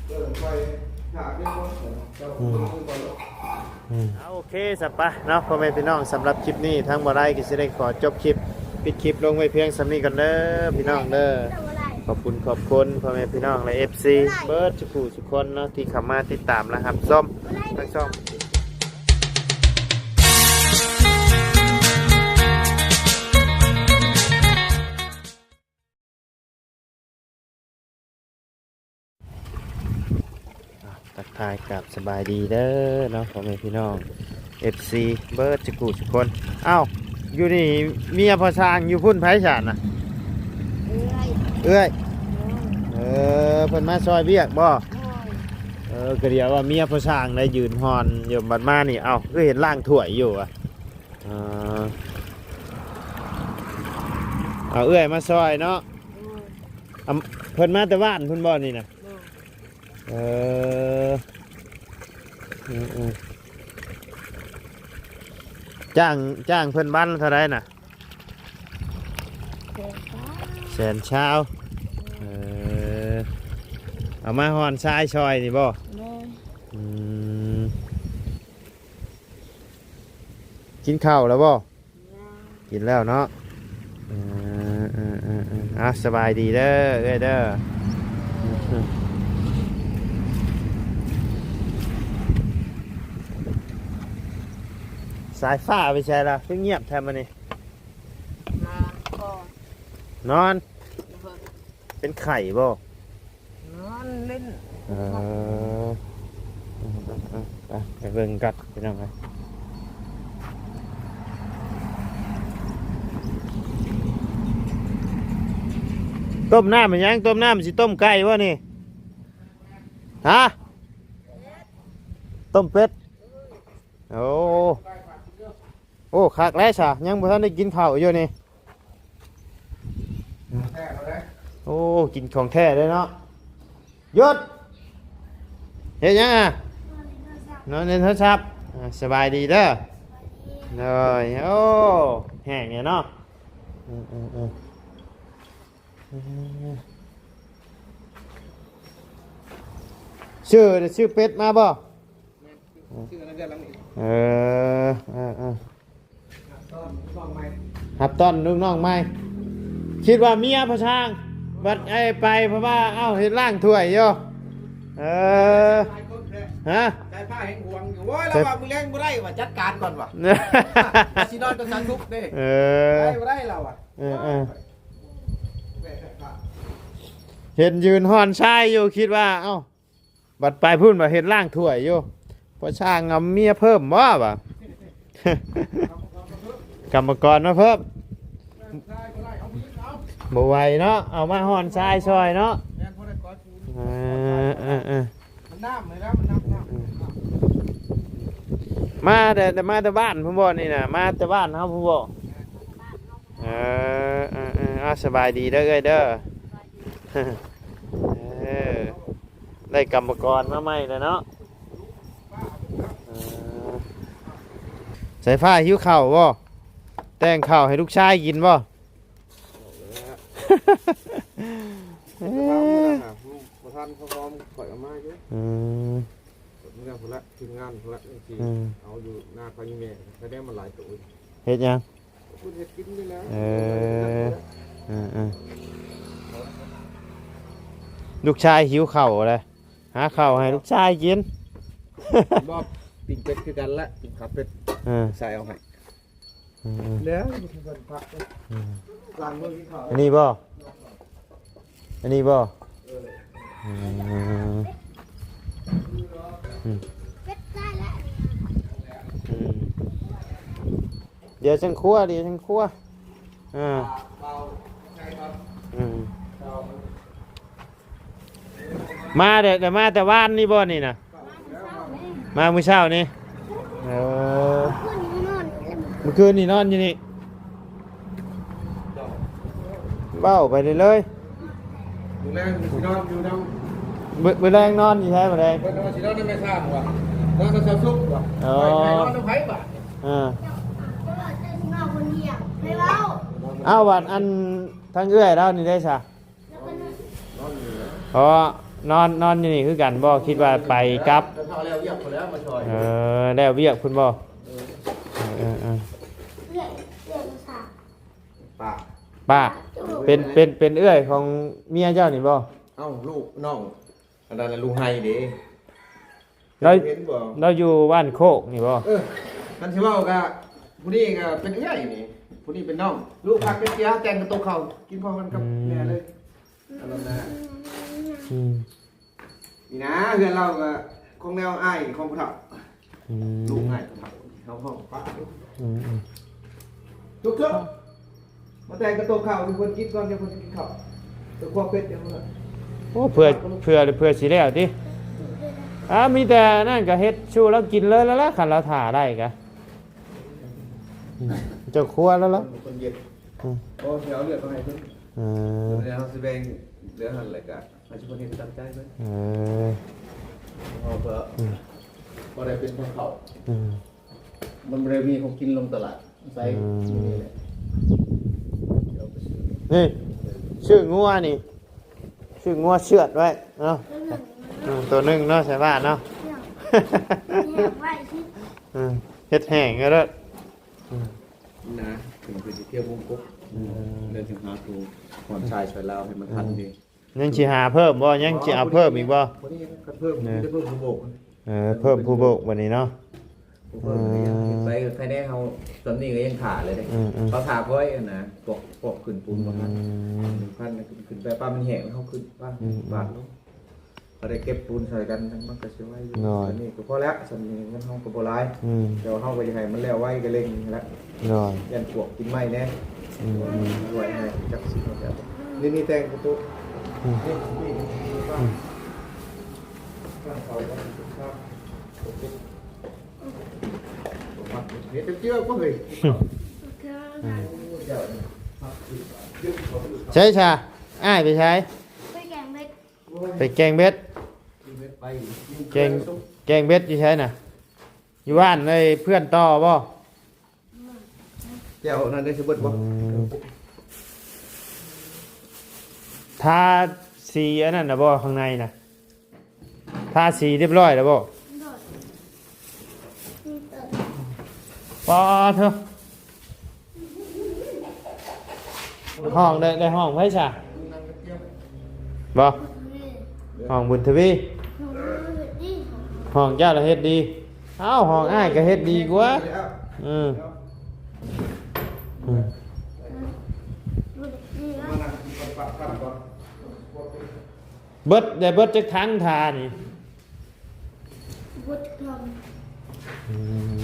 ອືມ ອືມ ເອົາ ໂອເຄ ສະປະເນາະ ພໍ່ແມ່ພີ່ນ້ອງ ສຳລັບຄລິບນີ້ ທາງບໍ່ໄດ້ກໍຊິໄດ້ຂໍຈົບຄລິບ ປິດຄລິບລົງໄວ້ພຽງສ່ຳນີ້ກ່ອນເດີ ພີ່ນ້ອງເດີ. ຂອບຄຸນຂອບຄຸນພໍ່ແມ່ພີ່ນ້ອງ ແລະ ເອັຟຊີ ເບິດທຸກຜູ້ທຸກຄົນເນາະ ທີ່ເຂົ້າມາຕິດຕາມ ແລະ ຮັບຊົມທັງຊ່ອງ. ອ່ະ ທັກທາຍກັບສະບາຍດີເດີເນາະ ພໍ່ແມ່ພີ່ນ້ອງ ເອັຟຊີ ເບິດທຸກຜູ້ທຸກຄົນ. ອ້າວ ຢູ່ນີ້ເມຍພໍ່ຊ່າງ ຢູ່ພຸ້ນໃຜຊະນະ? ເອື້ອຍ ເອື້ອຍ ໂດຍ ເອີ ເພິ່ນມາຊ່ອຍວຽກບໍ່? ໂດຍ ເອີ ກະດຽວວ່າເມຍພໍ່ຊ່າງໄດ້ຢືນຮ່ອນຢູ່ ບັດມານີ້ ເອົ້າ ຄືເຫັນລ້າງຖ້ວຍຢູ່ຫວາ? ອ່າ ເອົາເອື້ອຍມາຊ່ອຍເນາະ. ໂດຍ ອຳ ເພິ່ນມາແຕ່ບ້ານພຸ້ນບໍ່ນີ້ນະ? ໂດຍ ເອີ ອືມໆ ຈ້າງ ຈ້າງເພິ່ນວັນເທົ່າໃດນະ? ແສນຊາວ ແສນຊາວ ເອີ ເອົາມາຮ່ອນຊາຍຊ່ອຍນີ້ບໍ່? ໂດຍ ອືມ ກິນເຂົ້າແລ້ວບໍ່? ຍັງ ກິນແລ້ວເນາະ ເອີ ເອີ ເອີ ເອີ ອ່ະ ສະບາຍດີເດີ ເອື້ອຍເດີ. ສາຍຟ້າໄປໃສລະ ຄືງຽບແທ້ມື້ນີ້? ນອນກ່ອນ ນອນ ໂດຍ ເປັນໄຂ້ບໍ່? ນອນຫຼິ້ນ ເອີ ໄປ ໄປເບິ່ງກັນພີ່ນ້ອງເອີຍ. ຕົ້ມນ້ຳຫຍັງ? ຕົ້ມນ້ຳ ຊິຕົ້ມໄກ່ບໍ່ນີ້? ຮະ? ຕົ້ມເປັດ ໂອ້ ໂອ້ ຄັກແລ້ວຊະ ຍັງບໍ່ທັນໄດ້ກິນເຂົ້າຢູ່ນີ້. ໂອ້ ກິນຂອງແທ້ເດ້ເນາະ. ຢຸດ ເຮັດຫຍັງອະ? ນອນເຫຼັ້ນໂທລະສັບ. ອ່າ ສະບາຍດີເດີ. ໂດຍ. ໂອ້ ແຫ້ງແທ້ເນາະ. ເອີ ເອີ ເອີ ເອີ ຊື້ ຊື້ເປັດມາບໍ່? ແມ່ນ ຊື້ອັນນັ້ນເດືອນຫຼັງນີ້. ເອີ ເອີ ເອີ ຮັບຕ້ອນລູກນ້ອງໃໝ່ ຄິດວ່າເມຍພໍ່ຊ່າງ ບັດໄອ້ໄປ ເພາະວ່າ ເອົ້າ ເຮັດລ້າງຖ້ວຍຢູ່. ເອີ ຫຼາຍຄົນແທ້ ຮະ ໃສ່ຜ້າແຮງຫວງຢູ່. ໂອ້ຍ ລາວວ່າມື້ແລງບໍ່ໄດ້ວ່າ ຈັດການກ່ອນວ່າ ວ່າຊິນອນກັບສາວສຸກເດ້. ເອີ ໄດ້ບໍ່ໄດ້ລາວວ່າ. ເອີ ເອີ ເຫັນຢືນຮ່ອນຊາຍຢູ່ ຄິດວ່າ ເອົ້າ ບັດໄປພຸ້ນວ່າເຮັດລ້າງຖ້ວຍຢູ່ ພໍ່ຊ່າງເອົາເມຍເພີ່ມບໍ່ວ່າ ກຳມະກອນມາເພີ່ມ ບໍ່ໄຫວເນາະ ເອົາມາຮ່ອນຊາຍຊ່ອຍເນາະ. ເອີ ເອີ ເອີ ມາແຕ່ ມາແຕ່ບ້ານພຸ້ນບໍ່ນີ້ນະ ມາແຕ່ບ້ານເຮົາພຸ້ນບໍ່? ເອີ ເອີ ເອີ ເອົາ ສະບາຍດີເດີເອື້ອຍເດີ. ເອີ ໄດ້ກຳມະກອນມາໃໝ່ແລ້ວເນາະ. ເອີ ສາຍຟ້າຫິວເຂົ້າບໍ່? ແຕ່ງເຂົ້າໃຫ້ລູກຊາຍກິນບໍ່? ເອີ ບໍ່ທັນ ເຂົາພ້ອມຂ້ອຍເອົາມາຢູ່. ອືມ ເມືອພຸ້ນລະ ທີມງານພຸ້ນລະ ເອີ ເອົາຢູ່ໜ້າຂ້ອຍມີແມ່ ສະແດງມັນຫຼາຍໂຕ. ເຮັດຫຍັງ? ເອີ ເອີ ເອີ ລູກຊາຍຫິວເຂົ້າແລ້ວ ຫາເຂົ້າໃຫ້ລູກຊາຍກິນ. ບໍ່ ປີ້ງເປັດຄືກັນລະ ກິນຂາເປັດ. ເອີ ໃສ່ເອົາໃຫ້. ເອີ ເອີ ແລ້ວກິນເປັດຜັກ. ເອີ ລ້າງມືກິນເຂົ້າ. ອັນນີ້ບໍ່? ອັນນີ້ບໍ່? ເອີ ອືມ ອືມ ເປັດຕາຍແລ້ວ ອືມ ດຽວຈັ່ງຄົວ ດຽວຈັ່ງຄົວ. ອ່າ ອືມ ມາແຕ່ ແຕ່ມາແຕ່ວານນີ້ບໍ່ນີ້ນະ? ມາມື້ເຊົ້ານີ້. ເອີ ມື້ຄືນນີ້ນອນຢູ່ນີ້ ເວົ້າໄປເລື້ອຍໆ. ມື້ແລງຊິນອນຢູ່ນຳ ມື້ ມື້ແລງນອນຢູ່ໃສມື້ແລງ? ເພິ່ນວ່າຊິນອນນຳແມ່ຊ່າງວ່າ ນອນນຳຊາວສຸກວ່າ. ອໍ ໄປ ໄປນອນນຳໃຜບາດນີ້? ເອີ ເອົາ ບາດອັນທາງເອື້ອຍລາວນີ້ໄດ້ຊະ? ອໍ ນອນ ນອນຢູ່ນີ້ຄືກັນບໍ່? ຄິດວ່າໄປກັບ. ເຖົ້າແລ້ວວຽກພຸ້ນແລ້ວມາຊ່ອຍ. ເອີ ແລ້ວວຽກພຸ້ນບໍ່? ເອີ ເອີ ເອີ ເອີ ເອື້ອຍ ເອື້ອຍມາສາ. ປ້າ ປ້າ ເປັນ ເປັນ ເປັນເອື້ອຍຂອງເມຍເຈົ້ານີ້ບໍ່? ເອົ້າ ລູກນ້ອງ ອັນນັ້ນລະ ລຸງໄຮເດ້. ລາວ ເຫັນບໍ່? ລາວຢູ່ບ້ານໂຄກນີ້ບໍ່? ເອີ ຄັນຊິເວົ້າກະ ຜູ້ນີ້ກະເປັນເອື້ອຍນີ້ ຜູ້ນີ້ເປັນນ້ອງ. ລູກພັກເປັນເສຍ ແຕ່ງກະໂຕເຂົ້າກິນພ້ອມກັນກັບ ອືມ ແມ່ເລີຍ. ອັນນັ້ນນະ ອືມ ນີ້ນະ ເຮືອນລາວກະຄົງແນວອ້າຍຂອງຜູ້ເຖົ້າ. ອືມ ລູກອ້າຍເຖົ້າ ເຮົາຮ້ອງປ້າ. ອືມ ອືມ ທຸກໆ ມາແຕ່ງກະໂຕເຂົ້າໃຫ້ເພິ່ນກິນກ່ອນ ດຽວເພິ່ນກິນເຂົ້າ ເພື່ອຄວາມເປັດດຽວເພິ່ນ. ໂອ້ ເພື່ອ ເພື່ອ ເພື່ອຊິແລ້ວຕິ? ອ່າ ມີແຕ່ນັ້ນກະເຮັດສູ່ລາວກິນເລີຍລະລະ ຄັນລາວຖ້າໄດ້ກະ. ອືມ ເຈົ້າຄົວລະລະ ເພິ່ນເຢັບ. ອືມ ໂອ້ ຊິເອົາເລືອດມາໃຫ້ເພິ່ນ. ເອີ ແລ້ວເຮົາຊິແບ່ງເຫຼືອຫັ້ນແຫຼະກະ ເຮົາຊິບໍ່ເຮັດຕາມໃຈເພິ່ນ. ເອີ ເຮົາກໍ ອືມ ບໍ່ໄດ້ເປັນຄົນເຂົ້າ. ອືມ ມັນບໍ່ໄດ້ມີຂອງກິນລົງຕະຫຼາດ ໃສ່ ອືມ ຢູ່ນີ້ແຫຼະ. ເອົາໄປຊື້ ນີ້ ຊື້ງົວນີ້ ຊື້ງົວເຊືອດໄວ້ເນາະ. ອືມ ໂຕໜຶ່ງເນາະ ໃສ່ບ້ານເນາະ. ອືມ ເຮັດແຫ້ງກໍໄດ້. ອືມ ນະ ເພິ່ນ ເພິ່ນຊິທ່ຽວວົງກົບ. ອືມ ເດີນຫາຜູ້ຜ່ອນຄາຍຊ່ວຍລາວໃຫ້ມັນທັນເດ້. ອືມ ຍັງຊິຫາເພີ່ມບໍ່? ຍັງຊິເອົາເພີ່ມອີກບໍ່? ບໍ່ ບໍ່ໄດ້ຄັນເພີ່ມ ເອີ ມີແຕ່ເພີ່ມຜູ້ໂບກ. ເອີ ເພີ່ມຜູ້ໂບກບັດນີ້ເນາະ. ຜູ້ເພີ່ມ ອືມ ຍັງເຮັດໄປ ໃຄແນ່ເຮົາສ່ຳນີ້ກໍຍັງຖ້າເລີຍເດ້. ອືມ ອືມ ເຂົາຖ້າຂ້ອຍຫັ້ນນະ ພວກ ພວກຂຶ້ນປູນບໍ່ທັນ. ອືມ ຂຶ້ນ ຂຶ້ນໄປປ້າມັນແຫ້ງ ເຮົາຂຶ້ນປ້າ ອືມ ບາດລົງ. ກໍໄດ້ເກັບປູນຊ່ອຍກັນ ມັນກໍຊິໄວຢູ່. ໂດຍ ສ່ຳນີ້ກໍພໍແລ້ວ ສ່ຳນີ້ເງິນເຮົາກໍບໍ່ຫຼາຍ. ອືມ ແຕ່ວ່າເຮົາກໍຢາກໃຫ້ມັນແລ້ວໄວ ກໍເລັ່ງຫັ້ນແຫຼະ. ໂດຍ ຢ້ານປວກກິນໄມ້ແດ່. ອືມ ອືມ ໄວ້ໃຫ້ຈັກສິເອົາແລ້ວ ນີ້ ນີ້ແຕ່ງປະຕູ. ອືມ ນີ້ ນີ້ ອືມ ເຮັດຈັກເທື່ອບໍ່ເຄີຍ. ອືມ ໃສຊະ? ອ້າຍໄປໃສ? ໄປແກງເບັດ. ໄປແກງເບັດ. ແກງ ແກງເບັດຢູ່ໃສນະ? ຢູ່ບ້ານໄດ້ເພື່ອນຕໍ່ບໍ່? ແຈ່ວນັ້ນໄດ້ຊິເບິດບໍ່? ອືມ ທາສີອັນນັ້ນນະບໍ່ ຂ້າງໃນນະ? ທາສີຮຽບຮ້ອຍແລ້ວບໍ່? ໂດຍ. ປາດເທີ ຫ້ອງໄດ້ ໄດ້ຫ້ອງໃຜຊະ? ບໍ່? ຫ້ອງບຸນທະວີ. ຫ້ອງເຈົ້າລະເຮັດດີ. ເອົ້າ ຫ້ອງອ້າຍກໍເຮັດດີກວ່າ. ອືມ ອືມ ເບິດ ໄດ້ເບິດຈັກຖັງທານີ້? ເບິດທັງ ອື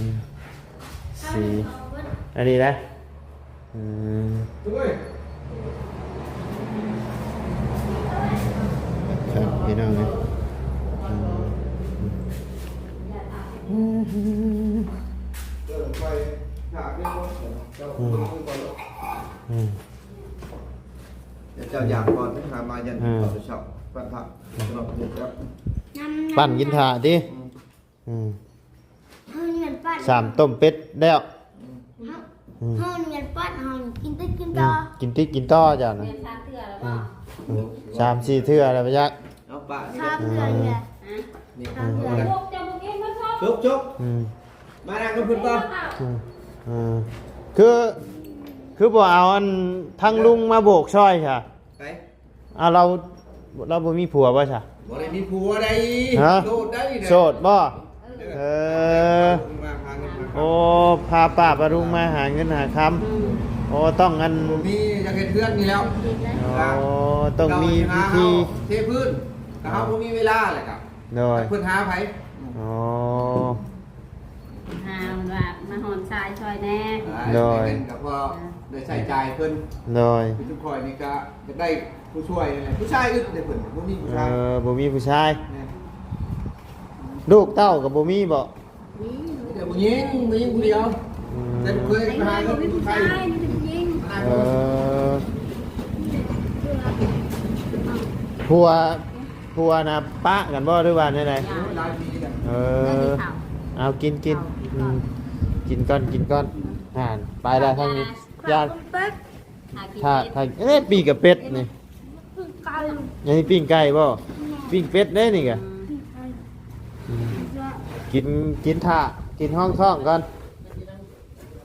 ມ ສີ່ ອັນນີ້ນະ. ອືມ ຄັກພີ່ນ້ອງເອີຍ. ອືມ ອືມ ອືມ ເຈົ້າຢາກກ່ອນ ຫາມາຢັນ ອືມ ເຂົ້າເຊົ້າ ປັ້ນພະ ອືມ ປັ້ນກິນຖ້າຕິ. ອືມ ອືມ ເຮົານີ້ມັນປັ້ນ ສາມຕົ້ມເປັດແລ້ວ. ອືມ ເຮົາ ອືມ ເຮົານີ້ມັນປັ້ນ ເຮົາກິນໄດ້ກິນຕໍ່ ອືມ ກິນຕິດກິນຕໍ່ເຈົ້ານະ. ແມ່ນສາມເທື່ອແລ້ວບໍ່? ອືມ ສາມສີ່ເທື່ອແລ້ວບໍ່ຈັກ. ເອົາປະ ສາມເທື່ອນີ້ແຫຼະ. ນີ້ ສາມເທື່ອ. ອືມ ຈົກ ເຈົ້າບໍ່ກິນມັນຊອກ ຈົກ ຈົກ. ອືມ ມານັ່ງກັບເພິ່ນກ່ອນ. ອືມ ເອີ ຄື ຄືບໍ່ເອົາອັນທາງລຸງມາໂບກຊ່ອຍຊະ? ໄປ ອ້າວ ລາວ ລາວບໍ່ມີຜົວບໍ່ຊະ? ບໍ່ໄດ້ມີຜົວໃດ. ຮະ? ໂສດໃດ໋ນະ. ໂສດບໍ່? ເອີ ເອີ ມາຫາເງິນມາຄຳ. ໂອ້ ພາປ້າພາລຸງມາຫາເງິນຫາຄຳ. ອືມ ໂອ້ ຕ້ອງອັນ ບໍ່ມີ ຢາກເຮັດເຮືອນນີ້ແລ້ວ. ໂອ້ ຕ້ອງມີວິທີ ເທພື້ນ ແຕ່ເຮົາບໍ່ມີເວລາແຫຼະກະ. ໂດຍ ເພິ່ນຫາໃຜ? ອໍ ຫາວ່າມາຮ່ອນຊາຍຊ່ອຍແດ່. ໂດຍ ເງິນກໍພໍໄດ້ໃຊ້ຈ່າຍເພິ່ນ. ໂດຍ ຄືທຸກຂ້ອຍນີ້ກໍຢາກໄດ້ຜູ້ຊ່ວຍນັ້ນແຫຼະ. ຜູ້ຊາຍອຶດເດ້ເພິ່ນ ບໍ່ມີຜູ້ຊາຍ. ເອີ ບໍ່ມີຜູ້ຊາຍ. ແມ່ນ. ລູກເຕົ້າກໍບໍ່ມີບໍ? ມີ ມີແຕ່ຜູ້ຍິງ ຜູ້ຍິງຜູ້ດຽວ. ອືມ ແຕ່ບໍ່ເຄີຍໄປຫາເງິນຜູ້ຊາຍ ມີແຕ່ຜູ້ຍິງ. ເອີ ຜົວ ຜົວນະປະກັນບໍ່ ຫຼືວ່າແນວໃດ? ເອີ ເອົາ ກິນ ກິນ ເອົາ ກິນກ່ອນ ອືມ ກິນກ່ອນ ກິນກ່ອນ. ອ່າ ໄປລະທາງນີ້ ຢ້ານ ຖ້າ ຖ້າ ເອີ ປີ້ງກະເປັດນີ້ ອັນນີ້ປີ້ງໄກ່ບໍ່? ອືມ ປີ້ງເປັດເດ້ນີ້ກະ ອືມ ອືມ ກິນ ກິນຖ້າ ກິນຮອງທ້ອງກ່ອນ.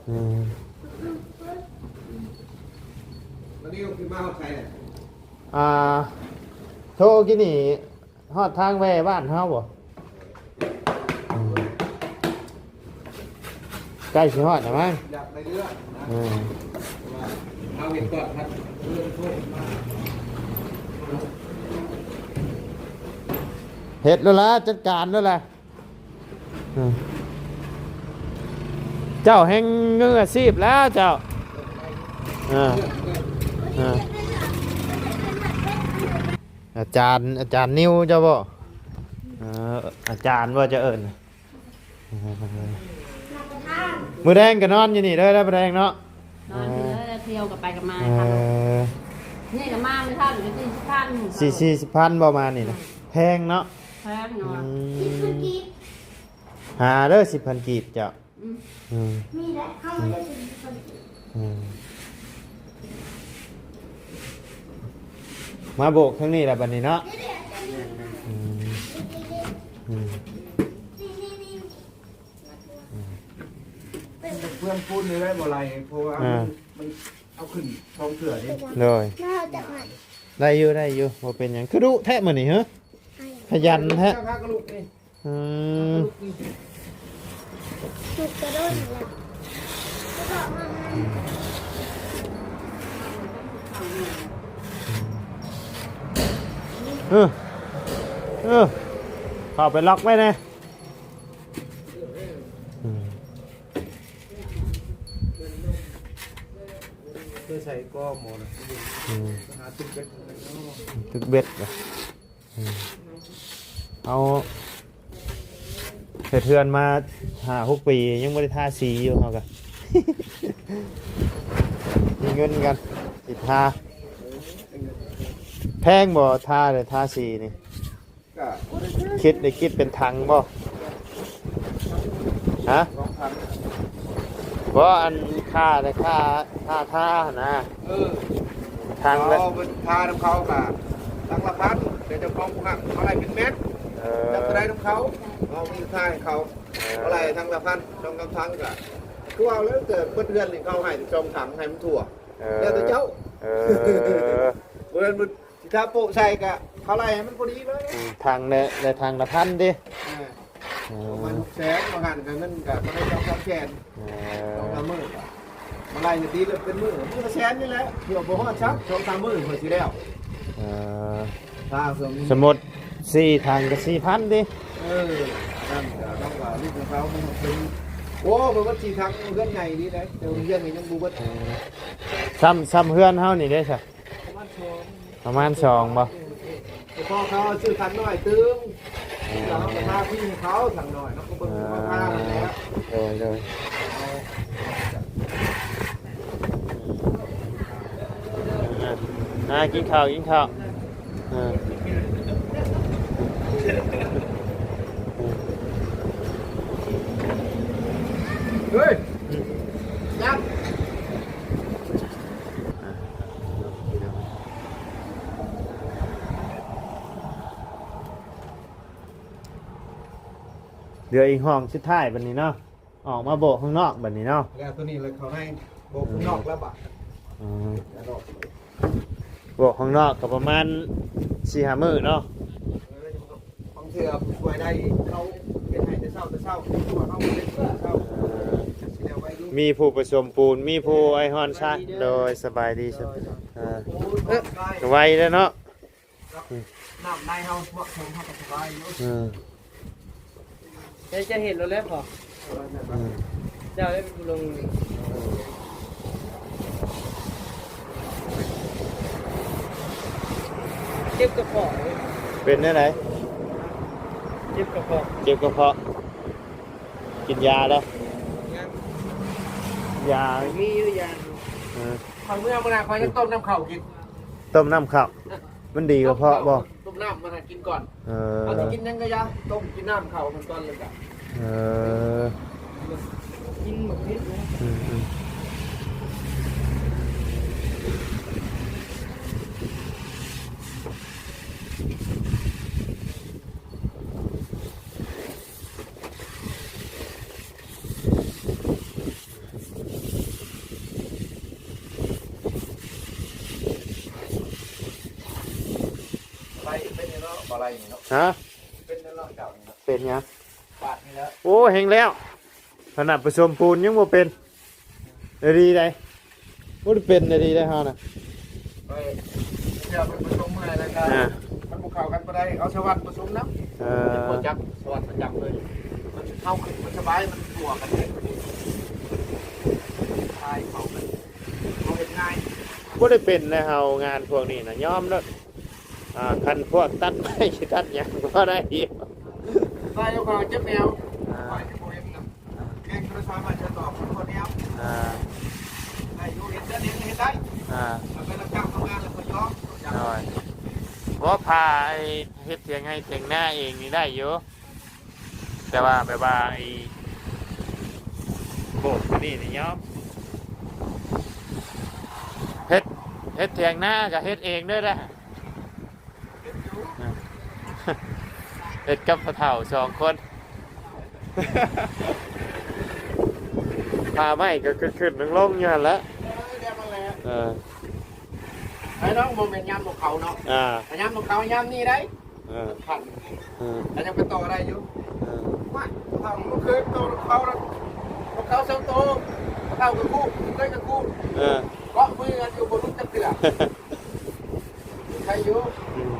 ອືມ ວັນນີ້ກໍຄືມາຮອດໃສແຫຼະ? ອ່າ ໂທກິນນີ້ ຮອດທາງແວ່ບ້ານເຮົາບໍ່? ອືມ ໃກ້ຊິຮອດແລ້ວມັ້ງ. ຢາກໄດ້ເລື່ອງນະ ອືມ ເຮົາເຮັດກ່ອນ ເຮັດໂລດລະ ຈັດການໂລດລະ. ອືມ ເຈົ້າແຮ່ງມືອາຊີບແລ້ວເຈົ້າ. ເອີ ເອີ ອາຈານ ອາຈານນິວເຈົ້າບໍ່? ເອີ ອາຈານບໍ່ຈະເອີ້ນ. ມື້ແລງກໍນອນຢູ່ນີ້ເດີ ແລ້ວມື້ແລງເນາະ. ນອນຢູ່ເດີ ແລ້ວທ່ຽວກັບໄປກັບມາ. ເອີ ຄັບລົດ ນີ້ກໍມາມື້ເຊົ້ານີ້ກໍສີ່ສິບພັນ ສີ່ ສີ່ສິບພັນບໍ່ມານີ້ນະ. ອືມ ແພງເນາະ ແພງເນາະ. ອືມ ຫາເດີ ສິບພັນກີບເຈົ້າ. ອືມ ອືມ ມີແຫຼະ ເຮົາ ອືມ ໄດ້ສິບພັນກີບ. ອືມ ມາໂບກທາງນີ້ລະບັດນີ້ເນາະ. ອືມ ອືມ ອືມ ເພື່ອນປູນນີ້ໄດ້ບໍ່ໄຫຼ ເພາະວ່າ ອ່າ ມັນ ມັນເອົາຂຶ້ນສອງເທື່ອເດ້. ໂດຍ ໄດ້ຢູ່ ໄດ້ຢູ່ ບໍ່ເປັນຫຍັງ. ຄືດຸແທ້ມື້ນີ້ ຮະ? ຂະຫຍັນແທ້. ອືມ ເອີ ເອີ ເຂົ້າໄປລັອກໄວ້ແດ່. ອືມ ໄປໃສ່ກໍໝໍນະ. ອືມ ໄປຫາຕຶກເບັດ ຕຶກເບັດ. ອືມ ເຮົາເຮັດເຮືອນມາຫ້າຫົກປີ ຍັງບໍ່ໄດ້ທາສີຢູ່ ເຮົາກະມີເງິນກັນຊິທາ. ແພງບໍ່ ທາ ທາສີນີ້? ຄິດໄດ້ ຄິດເປັນຖັງບໍ່? ຮະ? ສອງພັນ ບໍ່ ອັນຄ່າ ຄ່າ ຄ່າທາຫັ້ນນະ. ເອີ ຖັງລະ ເຂົາເປັນທານຳເຂົາກະຖັງລະພັນ ແຕ່ເຈົ້າຂອງຜູ້ຮັບເຂົາໄລ່ເປັນແມັດ. ເອີ ຈັກເທົ່າໃດນຳເຂົາ ເຮົາມີທາໃຫ້ເຂົາ. ເອີ ເຂົາໄລ່ຖັງລະພັນ ສອງສາມຖັງກະ ຄືເວົ້າແລ້ວ ແຕ່ເບິດເຮືອນນີ້ເຂົາໃຫ້ສອງຖັງ ໃຫ້ມັນທົ່ວ. ເອີ ແລ້ວແຕ່ເຈົ້າ. ເອີ ບໍ່ແມ່ນ ຊິທາໂປະໃສ່ກະເຂົາໄລ່ໃຫ້ມັນພໍດີເລີຍ. ອືມ ຖັງແລະ ແລະຖັງລະພັນຕິ? ເອີ ເອີ ປະມານຫົກແສນ ວ່າຫັ້ນກະເງິນກະບໍ່ໄດ້ສອງສາມແສນ. ເອີ ສອງສາມມື້ກະມາໄລ່ໃຫ້ຕີເລີຍເປັນມື້ ມື້ລະແສນນີ້ແຫຼະ ເພື່ອບໍ່ຮອດຊ້ຳ ສອງສາມມື້ເພື່ອຊິແລ້ວ. ເອີ ຖ້າຊ່ວງນີ້ ສົມມຸດສີ່ຖັງກະສີ່ພັນຕິ? ເອີ ນັ້ນກະນ້ອງວ່າລູກຂອງເຂົາມັນເປັນ ໂອ້ ເພິ່ນວ່າສີ່ຖັງເຮືອນໃຫຍ່ດີເດ້ ແຕ່ວ່າເຮືອນນີ້ຍັງບໍ່ເບິດ. ເອີ ຊ້ຳ ຊ້ຳເຮືອນເຮົານີ້ເດ້ຊະ? ປະມານສອງ ປະມານສອງບໍ່? ເອີ ເພາະເຂົາຊື້ຖັງນ້ອຍຕື່ມ ເອີ ແລ້ວເຮົາກໍທາຟຣີໃຫ້ເຂົາຖັງນ້ອຍເນາະ ກໍເບິ່ງເຂົາທາຫັ້ນແຫຼະ. ໂດຍ ໂດຍ ອ່າ ກິນເຂົ້າ ກິນເຂົ້າ. ເອີ ເຮີ້ຍ ຍັງ ອ່ະ ເຫຼືອອີກຫ້ອງສຸດທ້າຍບັດນີ້ເນາະ ອອກມາໂບກຂ້າງນອກບັດນີ້ເນາະ. ແລ້ວໂຕນີ້ແລ້ວເຂົ້າໃນ ໂບກຂ້າງນອກແລ້ວບາດ. ອືມ ໂບກຂ້າງນອກກໍປະມານສີ່ຫ້າມື້ເນາະ. ບາງເທື່ອຜູ້ຊ່ວຍໄດ້ ເຂົາເຮັດໃຫ້ແຕ່ເຊົ້າ ແຕ່ເຊົ້າ ເພາະວ່າເຮົາບໍ່ໄດ້ເປີດເຊົ້າ. ເອີ ຊິແລ້ວໄວຢູ່ ມີຜູ້ປະສົມປູນ ມີຜູ້ໄອ້ຮ້ອນຊະ. ໂດຍ ສະບາຍດີ ໂດຍ ສະບາຍ ເອີ ໂອ້ຍ ສະບາຍ ໄວແລ້ວເນາະ. ນ້ຳໃນເຮົາເໝາະສົມ ເຮົາກໍສະບາຍຢູ່. ອືມ ເຈົ້າເຫັນໂລດແລ້ວພໍ. ອືມ ເຈົ້າໄດ້ເປັນຜູ້ລົງມື. ເອີ ເຈັບກະເພາະ. ເປັນແນວໃດ? ເຈັບກະເພາະ ເຈັບກະເພາະ. ກິນຢາແລ້ວ? ຍັງ ຢາ ມີຢູ່ຢາ. ເອີ ຂ້ອຍເມື່ອມື້ໜ້າ ຂ້ອຍຈະຕົ້ມນ້ຳເຂົ້າກິນ. ຕົ້ມນ້ຳເຂົ້າ ມັນດີກະເພາະບໍ່? ຕົ້ມນ້ຳມັນໃຫ້ກິນກ່ອນ. ເອີ ເຮົາຊິກິນຫຍັງກະຢ່າ ຕົ້ມກິນນ້ຳເຂົ້າມັນກ່ອນ ແລ້ວກະ ເອີ ກິນໝາກເຜັດນະ. ອືມ ອືມ. ເອີ ບໍ່ໄດ້ນີ້ເນາະ ຮະ? ເປັນແລ້ວເຈົ້ານີ້ເນາະ ເປັນຫຍັງ? ບາດນີ້ແຫຼະ ໂອ້ ແຮງແລ້ວ ຂະໜາດປະສົມປູນຍັງບໍ່ເປັນ ໄດ້ດີໃດ ບໍ່ໄດ້ເປັນໄດ້ດີໃດເຮົານະ ໄປ ເວລາເພິ່ນປະຊຸມເມື່ອໃດແລ້ວກໍ ອ່າ ມັນບໍ່ເຂົ້າກັນປານໃດ ເອົາສະຫວັນປະຊຸມນຳ ເອີ ບໍ່ຈັກສະຫວັນປະຈຳເລີຍ ມັນເຂົ້າຂຶ້ນ ມັນສະບາຍ ມັນຕົວກັນເດ້ ທາຍເຂົ້າກັນ ບໍ່ເຮັດງ່າຍ ບໍ່ໄດ້ເປັນແລ້ວເຮົາ ງານພວກນີ້ນະ ຍອມໂລດ ອ່າ ຄັນພວກຕັດໄມ້ ຕັດຫຍັງ ພໍໄດ້ຢູ່ ໄດ້ ຂ້ອຍເຈັບແອວ ອ່າ ຂ້ອຍຊິບໍ່ເຮັດນຳ ແມ່ນໂທລະສັບມາຈະຕອບຄົນແນວ ອ່າ ໄດ້ຢູ່ ເຮັດໄດ້ ເຮັດໄດ້ ອ່າ ໄປຮັບຈ້າງທຳງານແລ້ວກໍຍອມ ໂດຍ ບໍ່ ພາໄອ້ເຮັດຖຽງໄຮ່ຖຽງນາເອງນີ້ໄດ້ຢູ່ ແຕ່ວ່າແບບວ່າໄອ້ໂບກນີ້ນີ້ຍອມ ເຮັດ ເຮັດຖຽງນາກໍເຮັດເອງເດີນະ ເຮັດກັບພໍ່ເຖົ້າສອງຄົນ ພາໄມ້ກໍຂຶ້ນໆລົງໆຢູ່ຫັ້ນແຫຼະ ເອີ ແບບນັ້ນແຫຼະ ເອີ ໄອ້ນ້ອງ ບໍ່ແມ່ນຍາມນຳເຂົາເນາະ ອ່າ ແຕ່ຍາມນຳເຂົາຍາມນີ້ໄດ໋ ເອີ ຄັນ ເອີ ແຕ່ຍັງໄປຕໍ່ໄດ້ຢູ່ ເອີ ວ່າເຂົາບໍ່ເຄີຍຕໍ່ນຳເຂົານະ ນຳເຂົາສອງໂຕ ເຂົາກໍຄູ່ ເຄີຍກໍຄູ່ ເອີ ເກາະມືກັນຢູ່ ບໍ່ຫຼຸດຈັກເທື່ອ ໃຄຢູ່ ອືມ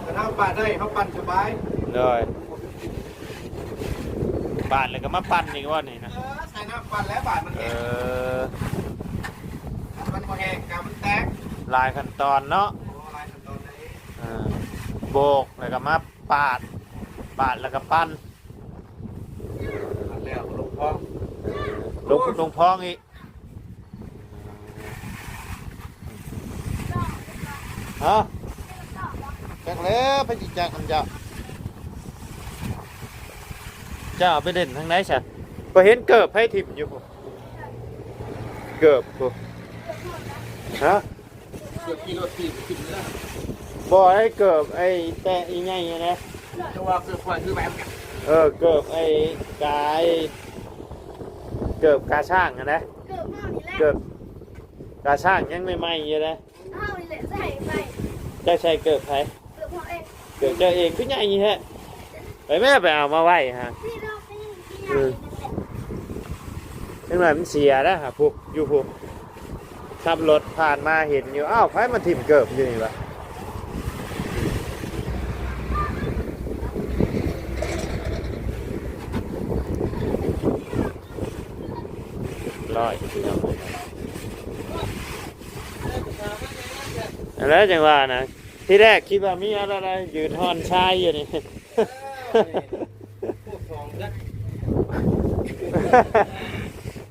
ຄັນເຮົາປາດໄດ້ ເຮົາປັ່ນສະບາຍ ໂດຍ ບາດແລ້ວກໍມາປັ່ນອີກບໍ່ນີ້ນະ? ເອີ ໃສ່ນ້ຳປັ່ນແລ້ວບາດມັນແຫ້ງ ເອີ ຄັນມັນບໍ່ແຫ້ງກໍມັນແຕກ ຫຼາຍຂັ້ນຕອນເນາະ ໂອ້ ຫຼາຍຂັ້ນຕອນໃດ໋ ເອີ ໂບກແລ້ວກໍມາປາດ ປາດແລ້ວກໍປັ່ນ ປັ່ນແລ້ວກໍລົງພອງ ລົງ ລົງພອງອີກ. ຮະ ຈັກແລ້ວ ໃຜຊິຈັກນຳເຈົ້າ ເຈົ້າເອົາໄປເຫຼັ້ນທາງໃດຊະ ຂ້ອຍເຫັນເກີບໃຜຖິ້ມຢູ່ພຸ້ນ ເກີບພຸ້ນ ຮະ ເກືອບຂີ່ລົດຖີບຂຶ້ນເລີຍ ບໍ່ ໄອ້ເກີບໄອ້ແຕະອີ່ໃຫຍ່ຫັ້ນນະ ຈະວ່າເກີບຂ້ອຍຄືແບບ ເອີ ເກີບໄອ້ກາ ເກີບກາຊ້າງຫັ້ນນະ ເກີບເຮົານີ້ແຫຼະ ເກີບກາຊ້າງຍັງໃໝ່ໆຢູ່ເດ້ ເຮົານີ້ແຫຼະໃສ່ໄປ ເຈົ້າໃສ່ເກີບໃຜ? ເກີບເຮົາເອງ ເກີບເຈົ້າເອງຄືໃຫຍ່ແທ້ ໄປແມ້ ໄປເອົາມາໄວ້ຫາ ນີ້ເນາະ ໄປຍັງ ເອີ ຈັ່ງໃດມັນເສຍແລ້ວຫາ ພຸ້ນຢູ່ພຸ້ນ ຂັບລົດຜ່ານມາເຫັນຢູ່ ອ້າວ ໃຜມາຖິ້ມເກີບຢູ່ນີ້ວະ? ຮ້ອຍ ພີ່ນ້ອງເອີຍ ອັນນັ້ນຈັ່ງວ່ານະ ທີແລກຄິດວ່າມີອະໄລ ໄດ້ຢືນຮ່ອນຊາຍຢູ່ນີ້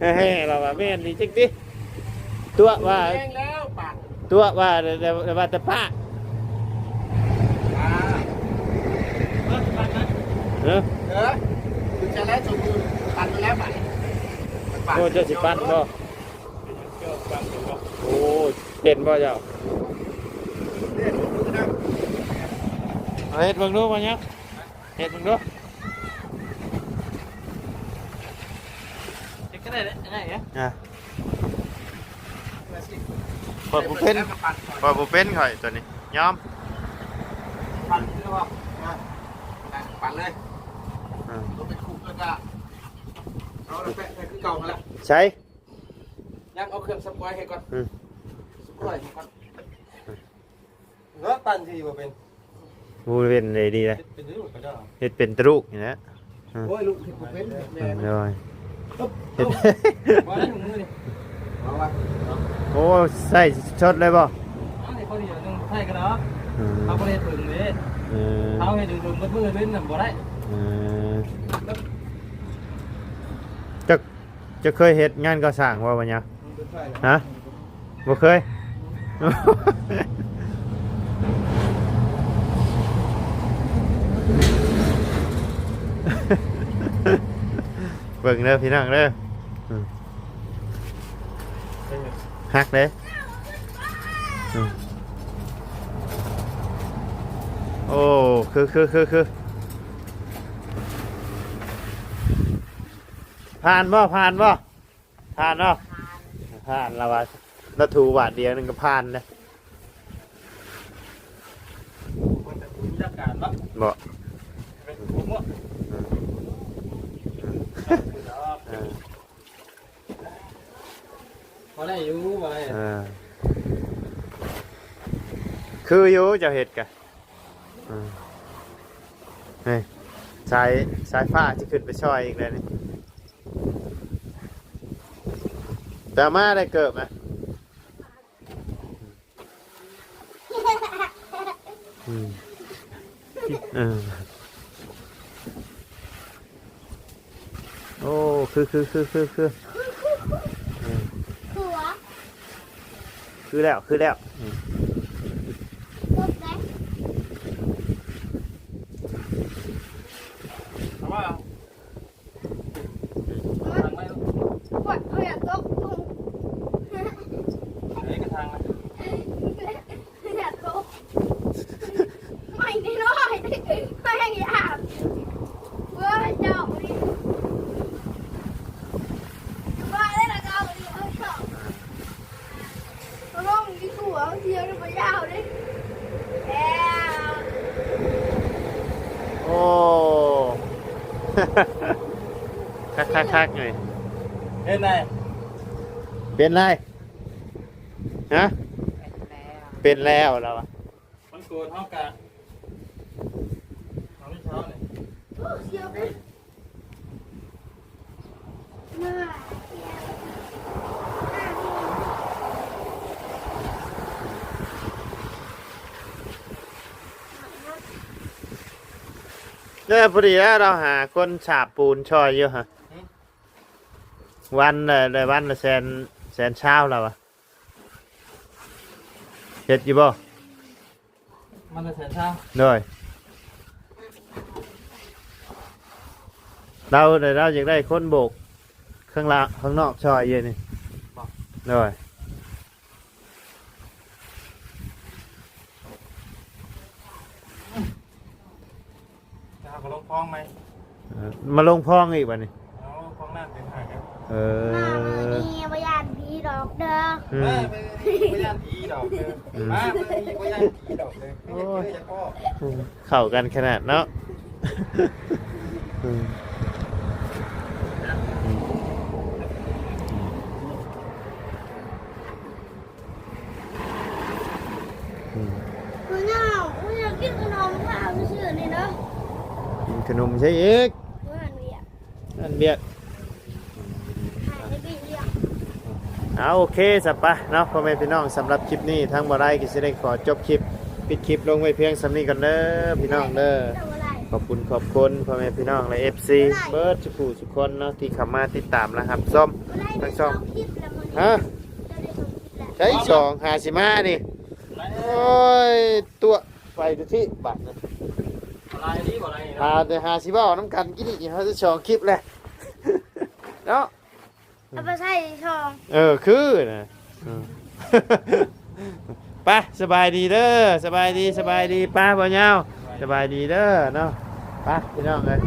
ເອີ ເຮົ ລາວວ່າແມ່ນນີ້ຈັກຕິ ຕົວະວ່າ ແຮງແລ້ວບາດ ຕົວະວ່າ ແຕ່ ແຕ່ ແຕ່ວ່າແຕ່ປ້າ ປ້າ ເອີ ເອີ ຄືຈະໄດ້ສົມບູນ ປັນມາແລ້ວບາດນີ້ ໂອ້ ເຈົ້າຊິປັນບໍ່? ໂອ້ ເປັນບໍ່ເຈົ້າ? ເຮັດເບິ່ງດູ ມາຍັງ ເຮັດເບິ່ງດູ ເຮັດກໍໄດ້ແຫຼະ ງ່າຍເດ້ ອ່າ ຂ້ອຍບໍ່ເປັນ ຂ້ອຍບໍ່ເປັນ ຂ້ອຍຕົວນີ້ ຍອມ ປັ່ນຄືວ່າ ອ່າ ປັ່ນເລີຍ ອ່າ ບໍ່ເປັນຄຸກແລ້ວກໍ ເອົາແປະໃສ່ຄືເກົ່າຫັ້ນແຫຼະ ໃສ່ ຍັງເອົາເຄື່ອງສະປອຍໃຫ້ກ່ອນ ອືມ ສະປອຍໃຫ້ກ່ອນ ເນາະ ປັ່ນຊິບໍ່ເປັນ ບໍ່ເປັນໄດ້ດີເດ້ ເຮັດເປັນຢູ່ກະດາ ເຮັດເປັນແຕ່ລູກນີ້ແຫຼະ ອືມ ໂອ້ຍ ລູກເຮັດບໍ່ເປັນ ແມ່ ອືມ ໂດຍ ເຮັດ ເອົາ ບໍ່ໄດ້ ໂອ້ ໃສ່ສົດເລີຍບໍ່? ເອົາໃຫ້ພໍດີໜຶ່ງໃສ່ກະດາ ອືມ ເຮົາບໍ່ໄດ້ເຮັດເຖິງເດ້ ເອີ ເຮົາເຮັດເຖິງເບິດມື້ເປັນນຳບໍ່ໄດ້ ເອີ ຈັກ ເຈົ້າເຄີຍເຮັດງານກໍ່ສ້າງບໍ່ ບັນຍາ? ຮະ? ບໍ່ເຄີຍ? ເບິ່ງເດີພີ່ນ້ອງເດີ ອືມ ຮັກເດ້ ອືມ ໂອ້ ຄື ຄື ຄື ຄື ຜ່ານບໍ່? ຜ່ານບໍ່? ຜ່ານເນາະ ຜ່ານລະວ່າ ລະຖືບາດດຽວໜຶ່ງກໍຜ່ານເດ້. ເພິ່ນຈະບໍ່ມີຫຼັກການເນາະ ບໍ່ ເປັນຜູ້ໝົດ ເອີ ເອີ ພໍໄດ້ຢູ່ ບໍ່ໄດ້ ເອີ ຄືຢູ່ເຈົ້າເຮັດກະ ເອີ ນີ້ ສາຍ ສາຍຟ້າຊິຂຶ້ນໄປຊ່ອຍອີກແລ້ວນີ້ ແຕ່ມາໄດ້ເກີບນະ ອືມ ເອີ ໂອ້ ຄື ຄື ຄື ຄື ຄື ເອີ ຄືຫວາ? ຄືແລ້ວ ຄືແລ້ວ ອືມ ຕົກໄດ໋ ເອົາມາ ປວດ ເອີ ຕົກ ເອີ ກະທາງນະ ຢ່າຕົກ ໄມ້ນ້ອຍໆ ແມ່ງຢ່າ ເວີ້ຍ ເຈົ້ານີ້ ວ່າແລ້ວລະ ເຈົ້ານີ້ ເອີ ເຈົ້າ ລອງດີກວ່າ ເຮົາທ່ຽວໄດ້ບໍ່ຍາວເດ້ ແລ້ວ ໂອ້ ຄັກໆໆ ນີ້ ເປັນໄດ ເປັນໄດ ຮະ ເປັນແລ້ວ ເປັນແລ້ວລະວະ ມັນໂກນເຮົາກະ ເຮົາມີເຊົ້ານີ້ ໂອ້ ສຽວເດ້. ເອີ ພໍດີແລ້ວ ລາວຫາຄົນສາບປູນຊ່ອຍຢູ່ຫະ ຫຶ ວັນລະ ໄດ້ວັນລະແສນ ແສນຊາວແລ້ວວະ ເຮັດຢູ່ບໍ່? ມັນລະແສນຊາວ ໂດຍ ລາວ ລາວຢາກໄດ້ຄົນໂບກຂ້າງລະ ຂ້າງນອກຊ່ອຍຢູ່ນີ້ ບໍ່ ໂດຍ ແລ້ວເຮົາກໍລົງຄອງໃໝ່ ເອີ ມາລົງຄອງອີກບາດນີ້ ເອົາ ຄອງນ້ຳເປັນຫາຍແລ້ວ ເອີ ມາມື້ນີ້ບໍ່ຢ້ານຜີດອກເດີ ອືມ ມາມື້ນີ້ບໍ່ຢ້ານຜີດອກເດີ ອືມ ມາມື້ນີ້ບໍ່ຢ້ານຜີດອກເດີ ໂອ້ຍ ເດີ ຢ່າພໍ້ ອືມ ເຂົ້າກັນຂະໜາດເນາະ ອືມ ອືມ ອືມ. ອືມ ໂອ້ຍ ເຈົ້າ ໂອ້ຍ ຢາກກິນຂະໜົມ ພາໄປຊື້ນີ້ເດີ ກິນຂະໜົມໃສອີກ ຢູ່ຮ້ານວຽກ ຮ້ານວຽກ ຂາຍໃນປີ້ວຽກ ເອົາ ໂອເຄ ສະປະເນາະ ພໍ່ແມ່ພີ່ນ້ອງ ສຳລັບຄລິບນີ້ ທາງບໍ່ໄດ້ກໍຊິໄດ້ຂໍຈົບຄລິບ ປິດຄລິບລົງໄວ້ພຽງສ່ຳນີ້ກ່ອນເດີ ພີ່ນ້ອງເດີ ຂອບຄຸນຂອບຄຸນ ພໍ່ແມ່ພີ່ນ້ອງ ແລະ ເອັຟຊີ ເບິດສູ່ຜູ້ສູ່ຄົນເນາະ ທີ່ເຂົ້າມາຕິດຕາມ ແລະ ຮັບຊົມທັງຊ່ອງ ຮະ ໃຊ້ສອງ ຫາຊິມານີ້ ໂອ້ຍ ຕົວະ ໄປດູທິບາດນີ້ ບໍ່ໄດ້ດີ ບໍ່ໄດ້ ຫາແຕ່ຫາຊິເວົ້ານຳກັນ ກິນນີ້ເຮົາໄດ້ສອງຄລິບແລ້ວເນາະ ເອົາໄປໃສ່ຊອງ ເອີ ຄືນະ ອືມ ໄປ ສະບາຍດີເດີ ສະບາຍດີ ສະບາຍດີ ໄປ ບ່າວຍາວ ສະບາຍດີເດີເນາະ ໄປ ພີ່ນ້ອງເອີຍ.